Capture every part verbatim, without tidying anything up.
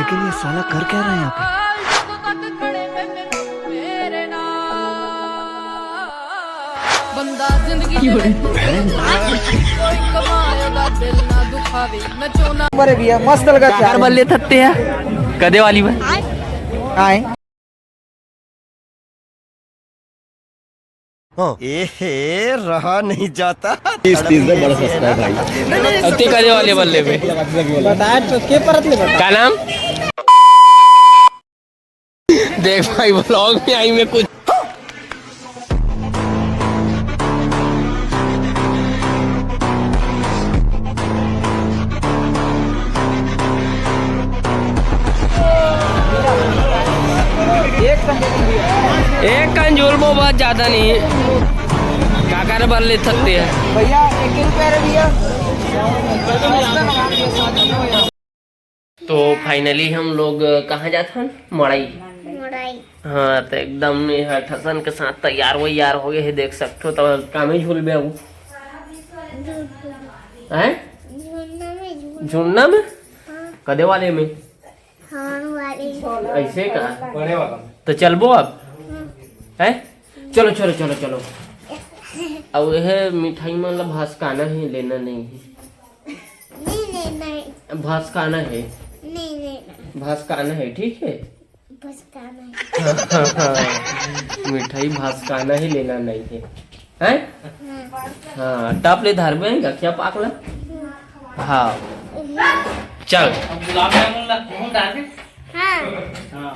लेकिन ये साला कर क्या रहा है यहाँ पे? ਬੰਦਾ ਜ਼ਿੰਦਗੀ ਦੇ ਵਿੱਚ ਕੋਈ ਕਮਾਏ ਉਹਦਾ ਦਿਲ ਨਾ ਦੁਖਾਵੇ। ਮੈਂ ਚਾਹੁੰਦਾ अरे भैया, मस्त लगा। चार बल्ले थत्ते हैं। कदे वाली में? आए। ए हे, रहा नहीं जाता। तीस तीस में बड़ा सस्ता है भाई। अति कदे वाले बल्ले पे? बताया तो के परत ले बता। क्या नाम? देख भाई, व्लॉग में आई मैं कुछ। एक कन झुलबो, बहुत ज्यादा नहीं। काकर बल्ले थत्ते हैं। भैया, एक ही रुपया रे भैया। तो फाइनली हम लोग कहाँ जात हन? मड़ई। मोड़ाई। हाँ, तो एकदम ये ह ठसन के साथ तैयार वैयार हो गए हे, देख सकते हो। तो कामे झूल बे अब हैं? झूलना में झूल झुंडा में? कदे वाले में? हाँ वाले। ऐसे का? तो चलबो अब हैं? चलो चलो चलो चलो। अब यह मिठाई मन ला भसकाना है, लेना नहीं है। नहीं नहीं नहीं भसकाना है। नहीं नहीं नहीं भसकाना है, ठीक है। बस गाना है। मिठाई भसकाना है, लेना नहीं है, हैं? हाँ, टप ले धरबे हैं, गखिया पाक ला। हाँ, चल। हाँ।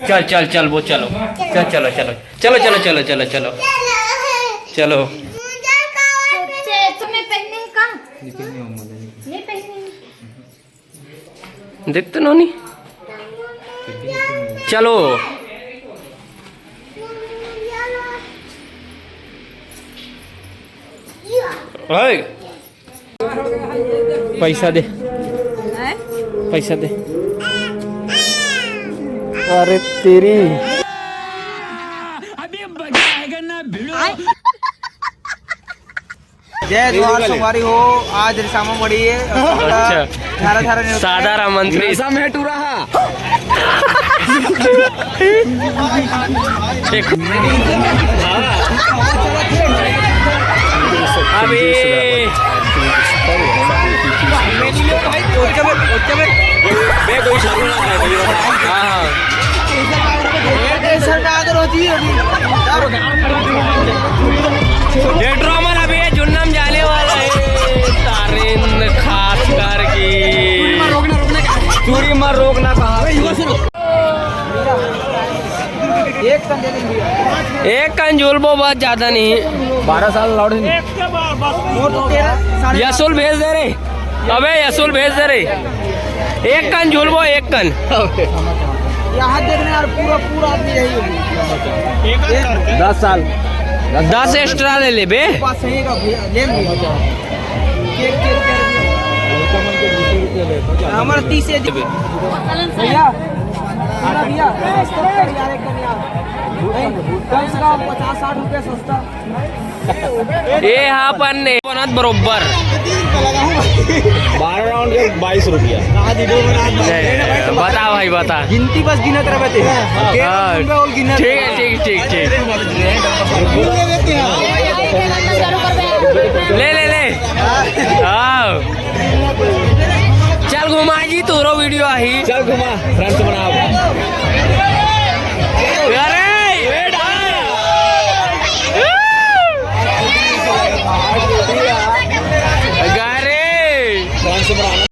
चल चल चल वो चलो। चल चलो चलो चलो चलो चलो चलो चलो चलो। मुझे कवर पे तुम्हें पहनने का नहीं पहनने। देख तो नोनी। चलो। ओए। पैसा दे। पैसा दे। अरे तेरी। जय जोहार संगवारी हो। आज रिसामा मड़ी है। अच्छा। धारा धारा ने सादा राम मंत्री। समेट रहा। अभी ओके बे, ओके बे। हाँ, हाँ। टेंशन में आकर होती है अभी। ये ड्रामा अभी ये जुन्नम जाने वाला है। तारिन खास करके चूड़ी मार रोकना कहा। एक कन दे देंगे। एक कन झुलबो, बहुत ज्यादा नहीं। बारह साल लौट नहीं। वो तो तेरा साढ़े यशुल भेज दे रे। अबे यशुल भेज दे रे। एक कन झुलबो, एक कन। यहाँ देखने यार, पूरा पूरा आदमी यही होगी। दस साल। दस एक्स्ट्रा ले ले बे। पास सही का भैया, ले ले। Cake cake cake. हमारा तीस से भैया, भैया, सस्ता कर यार, एक कर यार। कम से कम पचास साठ रुपया सस्ता। ए हा अपन ने बनत बरोबर। बारह राउंड के बाईस रुपया। बता भाई, बता। गिनती बस गिनत रहे थे। हाँ। और गिनत। ठीक है, ठीक, ठीक, ठीक। ले ले ले। हाँ। चल घुमा जी, तोरो वीडियो आही। चल घुमा, फ्रेंड्स बना। अरे। अरे। फ्रेंड्स बना।